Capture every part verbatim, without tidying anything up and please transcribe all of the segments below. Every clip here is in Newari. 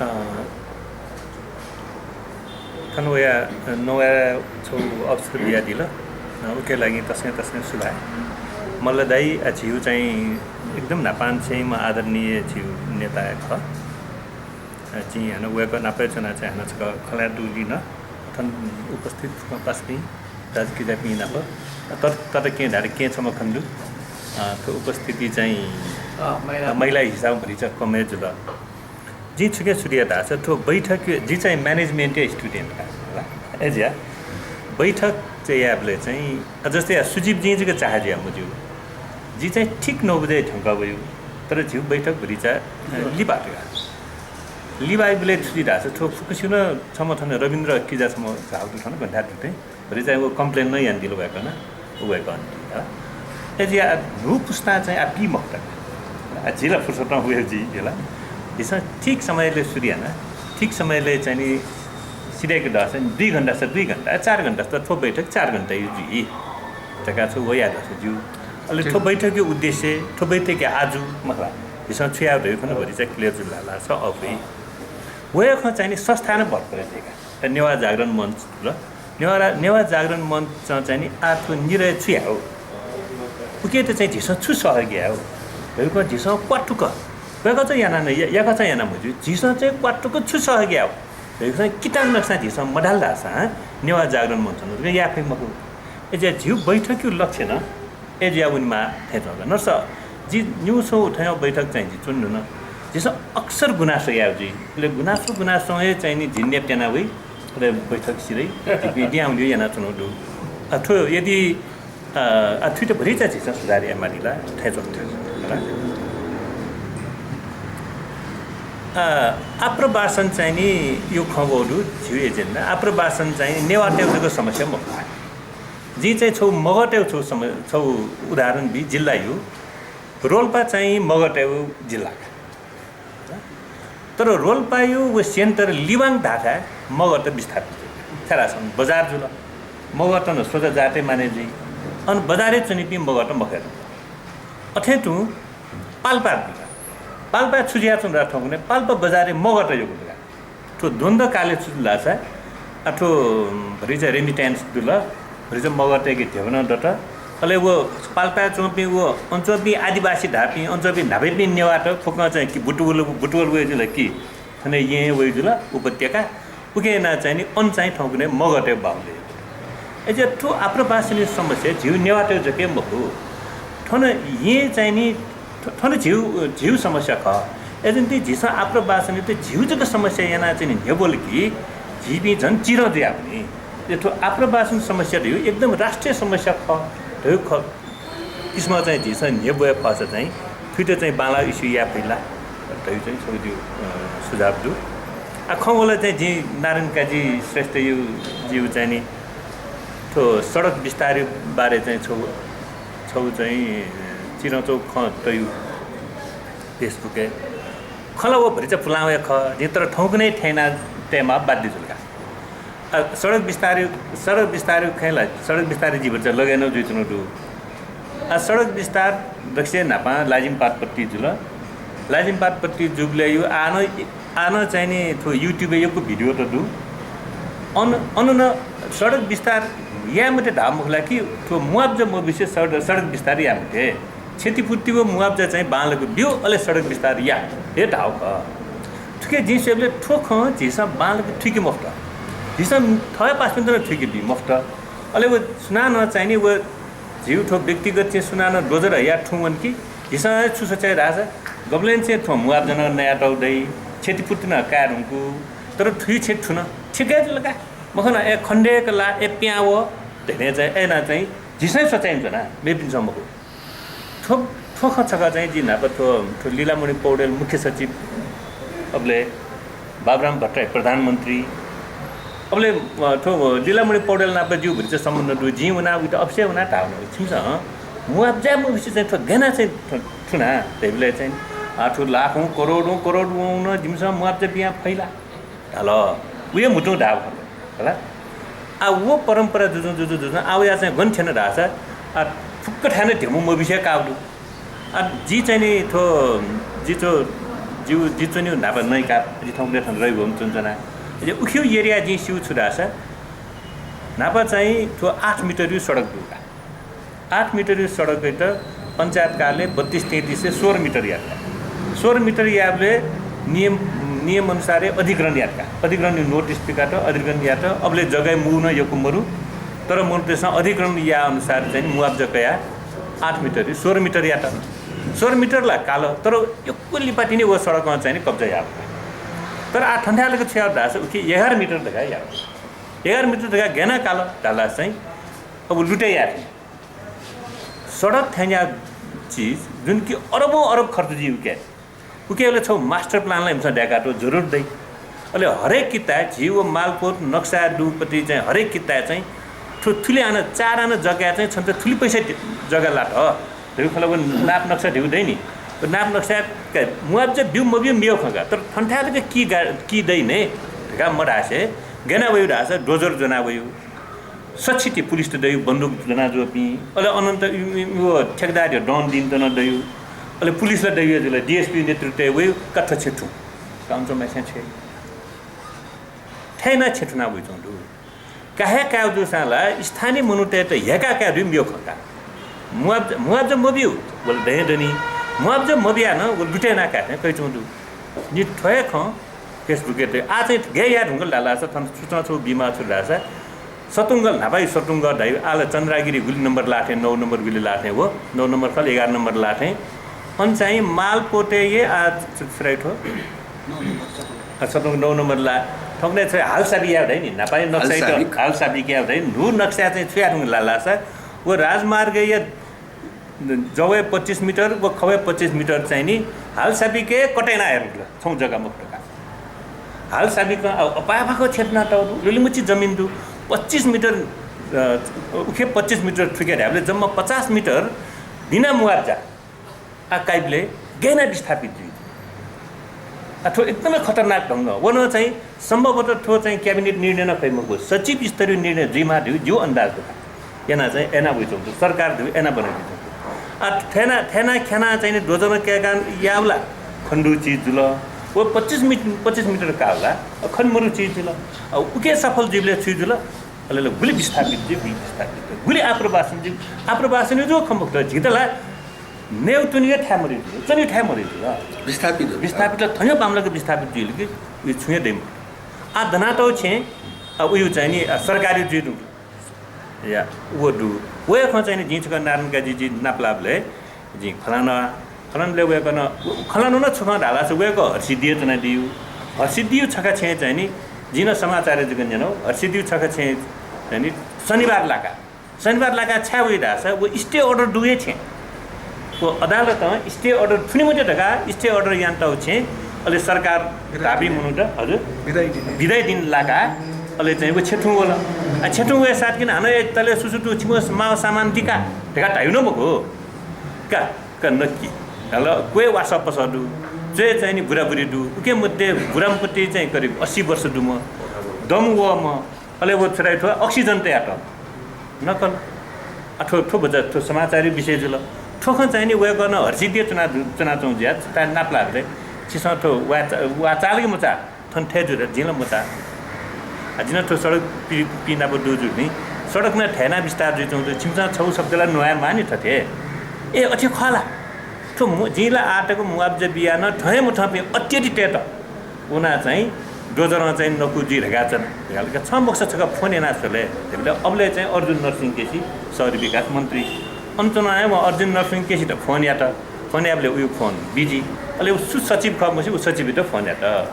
अ, थन वया नवाये छौ अवसर बियादिल। अ, उके लागि तसकं तसकं सुभाय्। मल्ल दाइ, अ, झिउ चाहिँ एकदम न्हापांनिसेंम्ह आदरणीय झिउ नेता खः। अ, जिं हानं वय्कः नाप च्वना चाहिँ हानं छकः खँ ल्हाये दुलिन। थन उपस्थित पासापिं दाजुकिजापिं नाप, अ, तत, तत कें धाःसा कें छम्ह खने दु। अ, थ्व उपस्थिति चाहिँ, अ, महिला। अ, महिला हिसाबं भतिचा कम हे जुल। जिं छुकिया सुरु याये धाःसा थ्व बैठक, जि चाहिँ management-या student का, होला। अय्जुया बैठक चाहिँ यायेबलय् चाहिँ, अ, जस्तै या सुजिब जिं जक चाहे जुया मज्यू। जि चाहिँ ठीक नौ बजे थ्यंकः वयु, तर झिउ बैठक भतिचा, अ, लिपा तका। लिपा वइबलय् छु जुइ धाःसा थ्व फुक्कसिनं छम्ह थन रविन्द्र किजा छम्ह झाःगु दु थन घण्टा दुथें। भतिचा चाहिँ व complain नं यानादिल वय्कलं, वय्कलं। अय्जुया न्हू पुस्तां चाहिँ आ पी मखुत। आ, झी ला फुर्सतं वये जुइ, हेला। झीसं ठीक समयले सुरु याना, ठीक समयले चाहिँ नि सिधय्के धाःसा नि दुई घण्टा स दुई घण्टा, चार घण्टा स थ्व बैठक चार घण्टा हे जुइ धकाः छु वया धाःसा ज्यू। अले थ्व बैठकया उद्देश्य, थ्व बैठकया आजु, मतलब, झीसं छु याये धइगु खन भतिचा clear जुल धाःसा अःपुइ। वया खँ चाहिँ नि संस्थानं भर परे जुइ का। नेवाः जागरण मञ्च ल, नेवाः, नेवाः जागरण मञ्चं चाहिँ नि आ थ्व निर्णय छु याये हो? उकेत चाहिँ झीसं छु सहयोग याये हो? धइगु खँ झीसं क्वातुक, वय्कःचं याना न, या-, याकःचं याना मज्यू। झीसं चाहिँ क्वातुक छु सहयोग याये हो? धइगु खँ किताब नक्सा झीसं मधाल धाःसा नेवाः जागरण मञ्चं याये फइ मखु। अय्जुया झिउ बैठकया लक्ष्य नं अय्जुया वनेमाः थें च्वंगु। नर्स जि निगू स्वंगू थ्व बैठक चाहिँ जि च्वने धुन। झीसं अक्सर गुनासो याये जुइ। अले गुनासो, गुनासों हे चाहिँ नि झी न्यप्त्याना वइ। अले बैठक सिधइ, झीपिं लिहां वनेगु यानाच्वनागु दु। अ, थ्व यदि, अ, अ, थुइत भतिचा झीसं सुधार याये माःनि ला थें च्वंगु दु, होला। अ, आप्रवासन चाहिँ नि यो खँ वःगु दु, झिउ agenda। आप्रवासन चाहिँ नेवाःतय् जक समस्या मखु। जिं चाहिँ छौ मगःतय् छौ सम-, छौ उदाहरण बी, जिल्लाया। रोल्पा चाहिँ मगःतय् जिल्ला का। तर रोल्पाया व center लिवाङ धाःथाय् मगःत विस्थापित जुल। छाय्धाःसा बजार जुल। मगःत नं स्वजा जातय् माने जुइ। अन बजारय् च्वनीपिं मगःत मखय्। अथें तुं पाल्पा जुल। पाल्पाय् छु जुयाच्वन धाःसा थौंकन्हय् पाल्पा बजारय् मगःत यक्व दु का। थ्व द्वन्द्वकालय् छु जुल धाःसा, आ, थ्व, उम्, भतिचा remittance दुल, भतिचा मगःतय्के ध्यबा नं दत। अले व पाल्पाय् च्वंपिं व अन च्वंपिं आदिवासी धाःपिं, अन च्वंपिं न्हापायापिं नेवाःत फुक्कं चाहिँ कि बुटवल, बुटवल वये जुल कि थन येँ वये जुल उपत्यका। उके यानाः चाहिँ नि अन चाहिँ थौंकन्हय् मगःतय् बाहुल्य। अय्जुया थ्व आप्रवासनया समस्या झिउ नेवाःतय् जक हे मखु। थन येँ चाहिँ नि थ-, थन झिउ, झिउ समस्या खः। अय्जूगुलिं झीसं आप्रवासनयात झिउ जक समस्या यानाः चाहिँ नि न्ह्यब्वल कि झीपिं झन चिधं जुयावनी। अले थ्व आप्रवासन समस्या धइगु एकदम राष्ट्रिय समस्या खः धइगु खः। किसिमं चाहिँ झीसं न्ह्यब्वये फःसा चाहिँ थुइत चाहिँ बांलाः issue याये फइ ला धइगु चाहिँ छगू जिगु, अ, सुझाव दु। आ, खँ वल चाहिँ जिं नारायण काजी श्रेष्ठज्यू, ज्यू चाहिँ नि थ्व सडक विस्तार बारे चाहिँ छगू, छगू चाहिँ, अ, चिधंच्वंगु खँ तयु Facebook-य्। खँ ला व भतिचा पुलांवया खः, जिं तर थौंकन्हय् थथे याना तयेमाः बाध्य जुल का। आ, सडक विस्तार, सडक विस्तार खँय् ला, सडक विस्तार जि भतिचा लगय् नं जुइच्वनागु दु। आ, सडक विस्तार दक्वसिबें न्हापां लाजिमपाटपट्टि जुल। लाजिमपाटपट्टि जूबलय् यु आः नं, आः नं चाहिँ नि थ्व YouTube-य् यक्व video त दु। अन, अन नं सडक विस्तार याये मते धाःगु मखु ला कि थ्व मुआब्जा मबिसे सड-, सडक विस्तार याये मते। क्षतिपूर्ति व मुआब्जा चाहिँ बांलाक ब्यु, अले सडक विस्तार या हे धाःगु खः। थुके जिं स्वयेबलय् थ्व खँ झीसं बांलाक थुइके मफुत। झीसं थःगु पासापिन्त नं थुइके बी मफुत। अले व सुनानं चाहिँ नि व झीगु थ्व व्यक्तिगत चाहिँ सुनानं दोजर हयाः थुं वन कि झीसं हे छु सोचे धाःसा गबलें चाहिँ थ्व मुआब्जा नं नयातःगु दइ, क्षतिपूर्ति नं काये धुंकू, तर थुइ क्षति थुन। ठीक हे जुल का। मखु ला, ए खण्डय्क ला, ए प्यां व धइथें चाहिँ, अय् यानाः चाहिँ झीसं हे सोचे यानाच्वना, मेपिन्सं मखु। थ्व, थ्व खँ छकः चाहिँ जि न्हापा थ्व, थ्व लीलामणि पौडेल मुख्य सचिव अबलय् बाबुराम भट्टराई प्रधानमन्त्री अबलय्, अ, थ्व लीलामणि पौडेल नाप ज्यू भतिचा सम्बन्ध दु, जिं वना उइत अफिसय् वना धाःगु। छिमिसं मुआब्जा मबिसे चाहिँ थ्व गय् यानाः चाहिँ थ्व, थुना धइबलय् चाहिँ, आ, थ्व लाखौँ करोडौँ करोडौँ नं जिमिसं मुआब्जा बियाः फइ ला धाल। व हे म्हुतुं धाःगु खः, होला। आ, व परम्परा जुजुं, जुजुं, जुजुं, आ, वया चाहिँ गन थ्यन धाःसा, आ, फुक्क थाय् नं धेमु मबिसे काःगु दु। आ, जि चाहिँ नि थ्व, जि थ्व जिउ, जि च्वनेउ न्हापा नइका, जि थौंकन्हय् थन रइगु हुँ च्वनाच्वना। अले उखेउ एरिया जिं स्यू छु धाःसा, न्हापा चाहिँ थ्व आठ मिटरयु सडक दु का। आठ मिटरयु सडकयात पञ्चायतकालय् बत्तीस तैंतीसय् सोह्र मिटर यात का। सोह्र मिटर याःबलय् नियम, नियम अनुसारय् अधिग्रहण यात का। अधिग्रहणयु नोटिस पिकात, अधिग्रहण यात। अबलय् जग्गाय् मू नं यक्व मरु, तर मनूतय्‌सं अधिग्रहण याः अनुसार चाहिँ मुआब्जा कयाः आठ मिटरयु सोह्र मिटर यात। सोह्र मिटर ला काल, तर यक्व लिपा तिनि व सडकं चाहिँ नि कब्जा याःगु। तर आः थन्थाय् लाक छु याःगु धाःसा उखे एघार मिटर धकाः याःगु। एघार मिटर धकाः गय् याना काल धाःसा चाहिँ अब लुटे याये थें। सडक थेंज्या चिज जुन कि अरबौं अरब खर्च जुइ उके। उके अले छौ master plan ला इमिसं दय्‌कातौ जरुर दइ। अले हरेक किताय् झी व मालपोत नक्सा दुपति चाहिँ हरेक किताय् चाहिँ थु-, थुलि आना, चार आना जग्गाय् चाहिँ छन्त थुलि पैसा दि-, जग्गा लात। धइगु खँ ला व नाप नक्सा धइगु दइ नि। व नाप नक्सा का मुआब्जा ब्यू मब्यू मेगु खँ का। तर थन्थाय् लाक कि गा-, कि दइ ने धकाः मधासे गय् याना वयु धाःसा dozer ज्वना वयु। सछि ति पुलिसत दयु, बन्दुक ज्वनाजुपिं, अले अनन्त इ-, इ-, व ठेकेदारया दन दिनेत नं दयु। अले पुलिस ला दयु जुल, DSP नेतृत्वय् वयु, का थ्व छेँ थुँ। काउन्चो मासें छेँ। थथे याना छेँ थुना वइच्वं दु। का हे कायु जूसां ला स्थानीय मनूतय्‌त हेका कायु दु मेगु खँ का। मुआब्जा, मुआब्जा मब्यू, व ला दये दनि। मुआब्जा मब्याः नं व लुटे याना काये थें कयाच्वं दु। नि थ्व हे खँ Facebook-य् तये। आः चाहिँ गय् याये धुंकल धाःसा थन सुचं छौ बीमाः छु धाःसा सतुंगल न्हापायु सतुंगल धाइ, आः ला चन्द्रागिरी गुलि नम्बर लाथें, नौ नम्बर गुलि लाथें व, नौ नम्बर खल, एघार नम्बर लाथें। अन चाहिँ मालपोतय् हे आः छु-, छु धाइ थ्व? आ, सतुंगल नौ नम्बर ला। थौंकन्हय् छु हालसाबी याये धाइ नि, न्हापायु नक्साय् हालसाबी। हालसाबी याये धाइ नि, न्हू नक्साय् चाहिँ छु याये धुंकल धाःसा व राजमार्गया जवय् पच्चिस मिटर व खवय् पच्चिस मिटर चाहिँ नि हालसाबीके कटे याना हये धुंकल, छौ जग्गा मखुत का। हालसाबीकं अब अपाय्‌पाखं छेँ थुना तःगु दु, लुलिमुचि जमिन दु, पच्चिस मिटर, अ, उखे पच्चिस मिटर थुके धायेबलय् जम्मा पचास मिटर बिना मुआब्जा। आः काइबलय् गय् याना विस्थापित जुइ। आः थ्व एकदमै खतरनाक ढंग। व नं चाहिँ सम्भवतः थ्व चाहिँ cabinet निर्णय नं खइ मखु, सचिव स्तरीय निर्णय जुइमाः धइगु जिगु अन्दाज दु का। याना चाहिँ याना वइच्वंगु दु, सरकार धइगु याना ब्वनाबीच्वंगु दु। आः थथे याना, थथे याना ख्यानाः चाहिँ नि dozer कय्‌काः याःबलय् खनेदु चिज जुल। व पच्चिस मिट-, पच्चिस मिटर काःबलय् खने मदु चिज जुल। आः उके सफल जुइबलय् छु जुल? अले ला गुलि विस्थापित जुइ, गुलि विस्थापित जुइ, गुलि आप्रवासन जुइ। आप्रवासनयु जक खँ मखुत, झीत ला नयेत्यनागु थाय् मदइ जुल, च्वनेत्यनागु थाय् मदइ जुल। विस्थापित हो। विस्थापित ला थन हे बांमलाक विस्थापित जुइल कि, उइ छुं हे दइ मखु। आः दनातःगु छेँ, आः उयु चाहिँ नि, आः सरकारी जुइ धुंकल। या, व दु। व हे खँ चाहिँ नि जिं छकः नारायणकाजी जि नापलाःबलय् जिं खँ ल्हानाः, खँ ल्हानाबलय् वय्‌कलं, खँ ल्हानागु नं छु खँ धाःसा वय्‌कः हर्षिद्धिइ च्वनादीगु। हर्षिद्धियु छखा छेँ चाहिँ नि, जिं नं समाचारय् जक न्यनागु, हर्षिद्धियु छखा छेँ चाहिँ नि शनिबार लाका। शनिबार लाकाः छाय् वइ धाःसा व stay order दुगु हे छेँ। व अदालतं stay order थुने मते धकाः stay order यानातःगु छेँ, अले सरकार धाःपिं मनूत, हजुर? बिदा याइदिन। बिदा याइदिन लाकाः, अले चाहिँ व छेँ थुं वल। आः छेँ थुं वये साथ किन हानं ए तले सुसु दु, छिमि माःगु सामान दिका धकाः धाइगु नं मखु। का, का नक्की। हला, क्वय् वासः पसः दु, च्वय् चाहिँ नि बुराबुरी दु, उके मध्ये बुराम्ह पति चाहिँ करिब अस्सी वर्ष दुम्ह, दम वःम्ह, अले व छु धाइ थ्व oxygen तयातःम्ह। नकल। आः थ्व, थ्व भचा थ्व समाचारयु विषय जुल। थ्व खँ चाहिँ नि वय्‌कलं हर्षिद्धिइ च्वना, च्वनाच्वंगु जुयाः छता नापलाःबलय् छिसं थ्व वा चा-, वा चाल कि मचाः? थन थथे जुल, जिं ला मचाः। आः जिं नं थ्व सडक पि-, पि नाप दु जूगुलिं, सडक नं थथे याना विस्तार जुइच्वंगु दु, छिमिसं छगू शब्द ला न्वयायेमाः नि थथे। ए, अथे खः ला? थ्व मु-, जिं ला आः तक मुआब्जा बियाः नं थथे मथंपिं अत्यधिकतय्‌त वनाः चाहिँ dozer-ं चाहिँ नकू जुइ धकाः च्वना। धकाः छं मखुसा छकः फोन याना स्वले। धइबलय् अबलय् चाहिँ अर्जुन नरसिंह केसी शहरी विकास मन्त्री अन च्वनाः हे वं अर्जुन नरसिंह केसीत फोन यात। फोन याःबलय् उयु फोन busy। अले उ सु सचिव खः मस्यू, उ सचिवयात फोन यात।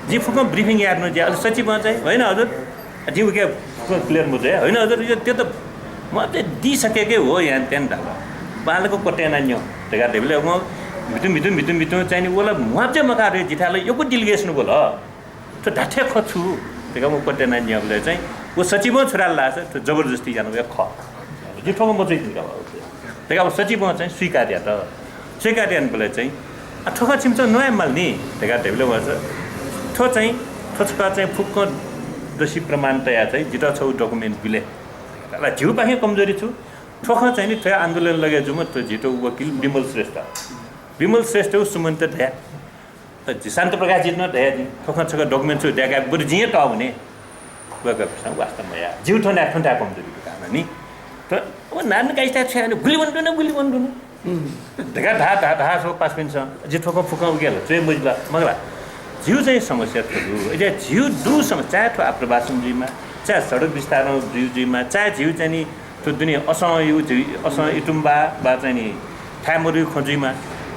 जिं फुक्कं briefing याये धुन जुया। अले सचिवं चाहिँ, "होइन हजुर, जिं उके clear मचाये। होइन हजुर, यो, त्यो त मुआब्जा दी सकेके हो यान त्यान धाल। बांलाक क्वतय् याना न्यँ" धकाः धइबलय् वं म्हितु म्हितु म्हितु म्हितु चाहिँ नि व ला मुआब्जा मकाः धइ, जिथाय् ला यक्व delegation वल। थ्व धात्थें खँ छु धकाः वं क्वतय् याना न्यंबलय् चाहिँ व सचिवं छु धाल धाःसा थ्व जबरजस्ती यानागु खः। जिं थ्व खँ मचाइतिनि का बाबु। धकाः व सचिवं चाहिँ स्वीकार यात। स्वीकार यानाबलय् चाहिँ, "आ, थ्व खँ छिमिसं न्वयायेमाल नि" धकाः धइबलय् वं चाहिँ, "थ्व चाहिँ, थ्व छकः चाहिँ फुक्कं दसि प्रमाण तयाः चाहिँ जितः छगू document बिले।" ला झीगुपाखें कमजोरी छु? थ्व खँ चाहिँ नि थ्व आन्दोलन लगे जूम्ह थ्व झीत वकिल विमल श्रेष्ठ। विमल श्रेष्ठ व सुमन्त धया। झी शान्त प्रकाशजीं नं धयादी, थ्व खँ छकः document छु दय्‌काः बरु जिं हे तःवने। वय्‌कःपिन्सं वास्ता मयाः। जिगु थ्व नायः थ्व थाय् कमजोरी दुकान नि। त व नारायण काइथाय् छ्वयाः गुलि वन दुन, गुलि वन दुन। धकाः धाः, धाः, धाः छगू पासापिन्सं। जि थ्व खँ फुक्कं उकिया ला, च्वय् मजिल, मखु ला। जिगु चाहिँ समस्या थ्व दु। अझ जिगु दु समस्या, चाहे थ्व आप्रवासन जुइमा, चाहे सडक विस्तारण जुइ, जुइमा, चाहे जिगु चाहिँ नि थ्व दुने असं यु जुइ, असं इतुम्बा बा चाहिँ नि थाय् मरुइ खँ जुइमा,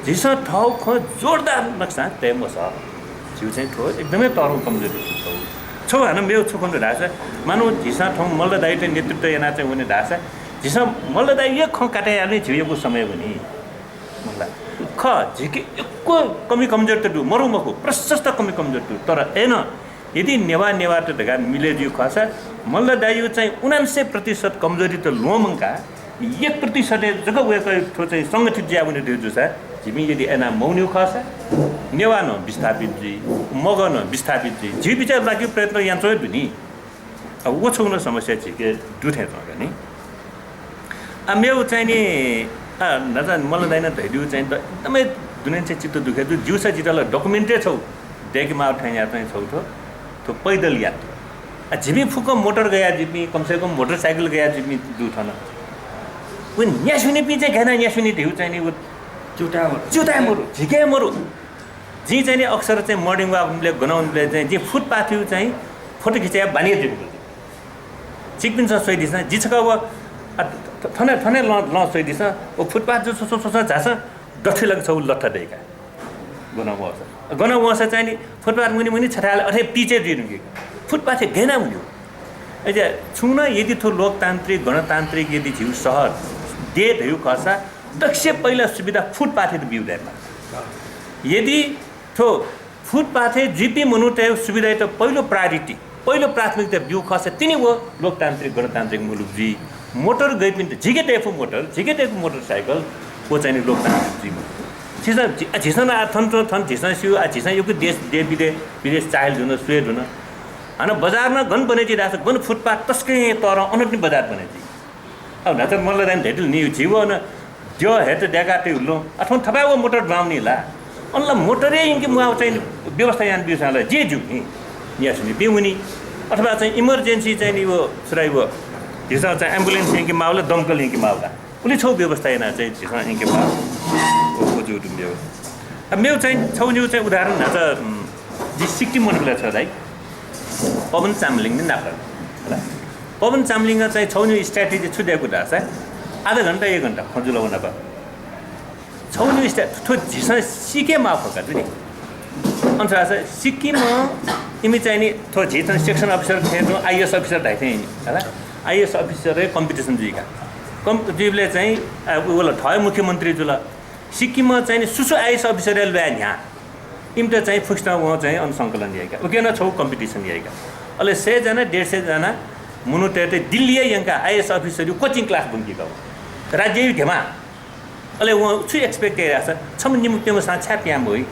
झीसं थःगु खँ जोरदार नक्सां तये मसः। झीगु चाहिँ थ्व एकदमै तःधंगु कमजोरी दु। छगू हानं मेगु छु खँ दु धाःसा, मानौं झीसं थौं मल्ल दाइयात नेतृत्व याना चाहिँ वने धाःसा, झीसं मल्ल दाइया खँ काटे याःगुलिं झीगु यक्व समय वनी। मखु ला। खः, झीके यक्व कमी कमजोरी त दु, मरु मखु, प्रशस्त कमी कमजोरी दु। तर अय्‌नं यदि नेवाः नेवाःत धकाः मिले जुइ खःसा, मल्ल दाइया चाहिँ उनान्सय प्रतिशत कमजोरी त ल्वःमंकाः एक प्रतिशत जक वय्‌कः थ्व चाहिँ संगठित जुया वने धइगु जूसा, झीपिं यदि अय्‌ना मवनीगु खःसा, नेवाः नं विस्थापित जुइ, मगः नं विस्थापित जुइ। झी बिचाः लाकेगु प्रयत्न यानाच्वंगु दु नि। अब व छगू नं समस्या झीके दु थें च्वं का नि। आ, मेगु चाहिँ नि, आ, न्हाचः मल्ल दाइनं धयादीगु चाहिँ द-, एकदमै दुने चाहिँ चित्त दुखे दु। ज्यूसा जितः ला document-य् छगू दय्‌के माःगु थें याः चाहिँ छगू थ्व, थ्व पैदल यात्रा। आ, झीपिं फुक्क मोटर गया जुइपिं, कम से कम मोटरसाइकल गया जुइपिं दु थन। व न्यासि वनीपिं चाहिँ गय् याना न्यासि वनी धइगु चाहिँ नि व च्यूताय् मरु। च्यूताय् मरु, झीके मरु। जिं चाहिँ नि अक्सर चाहिँ morning walk वनीबलय्, गन वनीबलय् चाहिँ जिं footpath-या चाहिँ photo खिचय् बानी जुइगु दु। छिकपिन्सं स्वयादिसँ, जि छकः व, आ, थ-, थन, थन लँ, लँ स्वयादिसँ, व footpath जु छ्व, छ्व, छ्व, छ्व झासँ, दथुइ लाक छगू लत्था दय्‌काः। गन वंसा। गन वंसा चाहिँ नि footpath मुनि, मुनि छथाय् अथे पिचे जुइ धुंकी। Footpath-य् गय् याना वनीगु। अझ छुं नं यदि थ्व लोकतान्त्रिक, गणतान्त्रिक यदि झीगु शहर दये धइगु खःसा, दक्वसिबें पहिला सुविधा footpath-यात ब्यू दयेमाः। यदि थ्व footpath-य् जुइपिं मनूतय् सुविधायात पहिलो priority, पहिलो प्राथमिकता ब्यू खःसा तिनि व लोकतान्त्रिक, गणतान्त्रिक मुलुक जुइ। मोटर गइपिन्त झीके दयेफु मोटर, झीके दयेफु मोटरसाइकल, व चाहिँ नि लोकतान्त्रिक जुइ। झीसं, झी-, झीसं नं आ थन च्वं, थन झीसं स्यू, आ झीसं यक्व देश, देश विदेश, विदेश चाःहिल धुन, स्वये धुन। हानं बजार नं गन बने जुइ धाःसा गन footpath तसकं हे तःधं अन तिनि बजार बने जुइ। अब न्हाचः मल्ल दाइनं धयादिल नि, झी व अन द्यः हयेत दय्‌कातःगु लँ, अथवा थपाय् व मोटर दुहां वनी ला? अन ला मोटरय् यंके म्वाःगु चाहिँ व्यवस्था याना ब्यूसां ला जे ज्यू नि, न्यासि वनीपिं वनी। अथवा चाहिँ emergency चाहिँ नि व सुराइ व, झीसं चाहिँ ambulance यंके माःगु ला, दमकल यंके माःगु ला? उलि छगू व्यवस्था यानाः चाहिँ झीसं यंके माःगु, व, व ज्यू दु मेगु। अब मेगु चाहिँ छगू निगू चाहिँ उदाहरण न्हाचः, उम्, जि सिक्किम वनीबलय् छ दाइ, पवन चामलिङ नि नाप हला। पवन चामलिङं चाहिँ छगू निगू strategy छु दय्‌कू धाःसा, आधा घण्टा, एक घण्टा खँ जुल व नाप। छगू निगू स्ट्रा-, थ्व झीसं सीके माःगु खँ का दु नि। अन छु धाःसा सिक्किमं इमि चाहिँ नि थ्व झी थन section officer थें च्वं, IAS officer धाइ थें नि, हला। IAS officer-य् competition जुइका। कम-, जुइबलय् चाहिँ, आ, व ला थः हे मुख्यमन्त्री जुल। सिक्किमं चाहिँ नि सुसु IAS officer-या ल्वाय् न्ह्याः इमित चाहिँ फुक्कसितं वं चाहिँ अन संकलन याइका। उके नं छगू competition याइका। अले सय जना, डेढ सय जना मनूतय्‌त दिल्लीय् यंकाः IAS officer-या coaching class ब्वंकीका। राज्यया ध्यबा। अले वं छु expect याइ धाःसा, छम्ह निम्ह प्यम्हसां छाय् पिहां मवइ?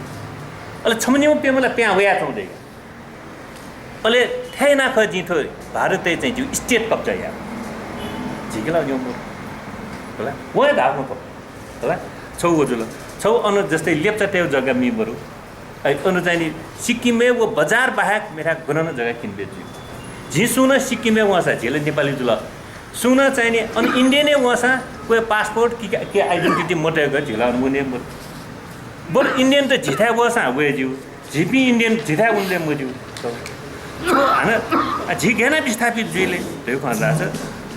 अले छम्ह निम्ह प्यम्ह ला पिहां वयाच्वं दय्‌का। अले थथे याना खः जिं थ्व भारतय् चाहिँ जिगु state कब्जा याये। झीके ला न्यंगु मदु। हला? वं हे धाःगु खँ। हला? छगू व जुल। छगू अन जस्तै लेप्चातय्‌गु जग्गा मि मरु। अ, अन चाहिँ नि सिक्किमय् व बजार बाहेक मेथाय् गनं नं जग्गा किने बी जुइ। झी सुं नं सिक्किमय् वंसा झी ला नेपाली जुल। सुं नं चाहिँ नि अन Indian-य् वंसा व passport कि, कि identity मतय्‌क झी ला अन वने मरु। बरु Indian त झीथाय् वःसां वये ज्यू। झीपिं Indian झीथाय् वने मज्यू। हानं, आ, झी गय् याना विस्थापित जुइ ले धइगु खँ धाःसा,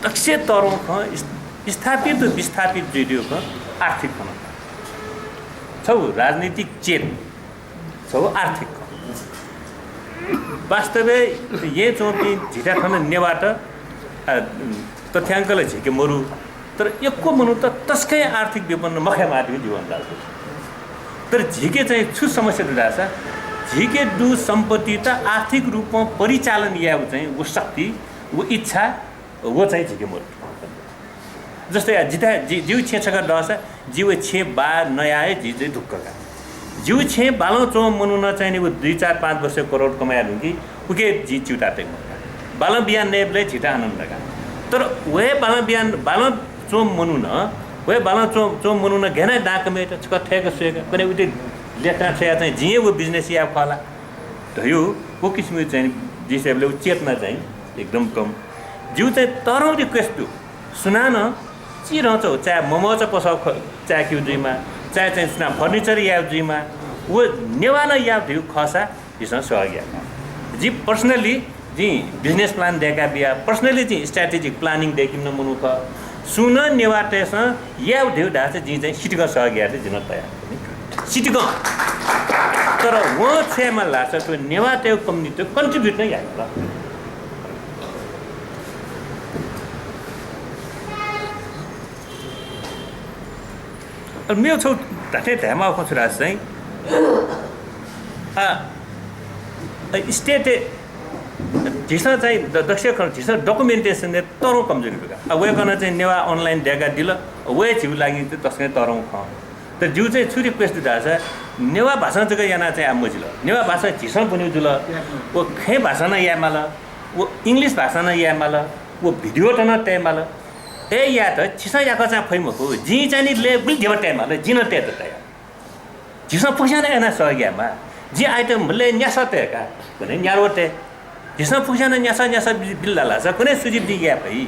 दक्वसिबें तःधंगु खँ, विस्थापित व विस्थापित जुइ धइगु खँ आर्थिक खँ। छगू राजनीतिक चेत, छगू आर्थिक खँ। वास्तवय् येँय् च्वंपिं झीथाय् थन नेवाःत, आ, तथ्यांक ला झीके मरु, तर यक्व मनूत तसकं आर्थिक विपन्न मखय् माःगु जिगु अन्दाज दु। तर झीके चाहिँ छु समस्या दु धाःसा, झीके दु सम्पत्तित आर्थिक रूपं परिचालन यायेगु चाहिँ व शक्ति, व इच्छा, व चाहिँ झीके मरु। जस्तै आ, जिथाय् जि, जिगु छेँ छकः दःसा, जि व छेँ बाः नयाः हे जि चाहिँ ढुक्क का। जिगु छेँ बालं च्वंम्ह मनुखं चाहिँ नि व दुई, चार, पाँच वर्ष करोड कमय् याये धुंकी, उके जिं च्यूताः तये मखु का। बालं बियाः नयेबलय् झीत आनन्द का। तर व हे बालं बियाः, बालं च्वंम्ह मनुखं, व हे बालं च्वं, च्वंम्ह मनुखं गय् याना दां कमय् यात, छकः थय्‌क स्वय्‌क, कन्हय् उते ल्याखं छ्वया चाहिँ जिं हे व business याये खः ला धयु व किसिमं चाहिँ जिं स्वयेबलय् व चेतना चाहिँ एकदम कम। जिगु चाहिँ तःधंगु request दु, सुनानं चिधंगु, चाहे ममचा पसः ख-, चाय्‌केगु जुइमा, चाहे चाहिँ सुनां furniture यायेगु जुइमा, व नेवालं यायेगु धइगु खःसा झीसं सहयोग यायेमाः। जि personally जिं business plan दय्‌का बिया, personally जिं strategic planning दय्‌कीम्ह मनू खः। सुं नं नेवाःतय्‌सं यायेगु धइगु धाःसा जिं चाहिँ सितिकं सहयोग यायेत जि नं तयार खः नि। सितिकं। तर वं छ्वयेमाल धाःसा थ्व नेवाःतय्‌गु community त contribute नं यायेमाल। अले मेगु छगू धात्थें धायेमाःगु खँ छु धाःसा चाहिँ, आ, अ, state-य् झीसं चाहिँ द-, दक्वसिया खँ झीसं documentation-य् तःधंगु कमजोरी दु का। आ, वय्‌कलं चाहिँ नेवाः online दय्‌कादिल, व हे झीगु लागि चाहिँ तसकं तःधंगु खँ। तर जिगु चाहिँ छु request दु धाःसा, नेवाः भाषां जक यानाः चाहिँ आः मजिल। नेवाः भाषा झीसं ब्वनेगु जुल, व खँय् भाषां नं यायेमाल, व English भाषां नं यायेमाल, व video-त नं तयेमाल। अय् यायेत छिसं याकःचां फइ मखु, जिं चाहिँ नि लय् गुलि धिबा तयेमाल, जिं नं तयेत तया। झीसं फुक्कसिनं यानाः सहयोग यायेमाः। जिं आःयात म्हलय् न्यासः तये का, गने न्याद्वः तये। झीसं फुक्कसिनं न्यासः न्यासः बि-, बिल धाःसा गने सुजिब जिं याये फइ।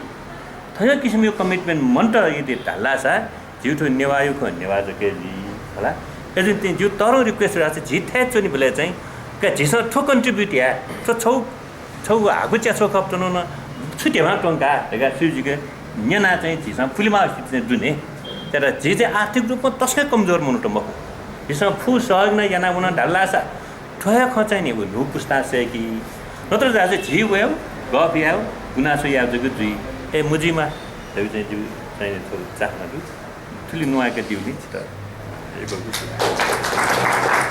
थज्याःगु किसिमया commitment मन्त यदि धाःसा झीगु थ्व नेवाःया खँ नेवाः जक हे जुइ, होला। अय्‌जूगुलिं जिगु तःधंगु request धाःसा झी थथे च्वनीबलय् चाहिँ का झीसं थ्व contribute याये, थ्व छगू छगू हाकु च्याछ्वः खः च्वनाः नं छु ध्यबा त्वंका धकाः सुजिके न्यनाः चाहिँ झीसं पुलेमाःगु स्थिति चाहिँ दु नि। तर झी चाहिँ आर्थिक रूपमा तसकं कमजोर मनूत मखु। झीसं फुक्क सहयोग नं यानाः वन धाःसा थ्व हे खँ चाहिँ नि व न्हू पुस्तां सय्‌की। नत्र धाःसा झी वयेगु, गफ यायेगु, गुनासो यायेगु जक जुइ। अय् मजुइमा धइगु चाहिँ जिगु चाहिँ नि थ्व चाहना दु। थुलि न्वाय्‌कादीगुलिं छितः यक्व यक्व सुभाय्।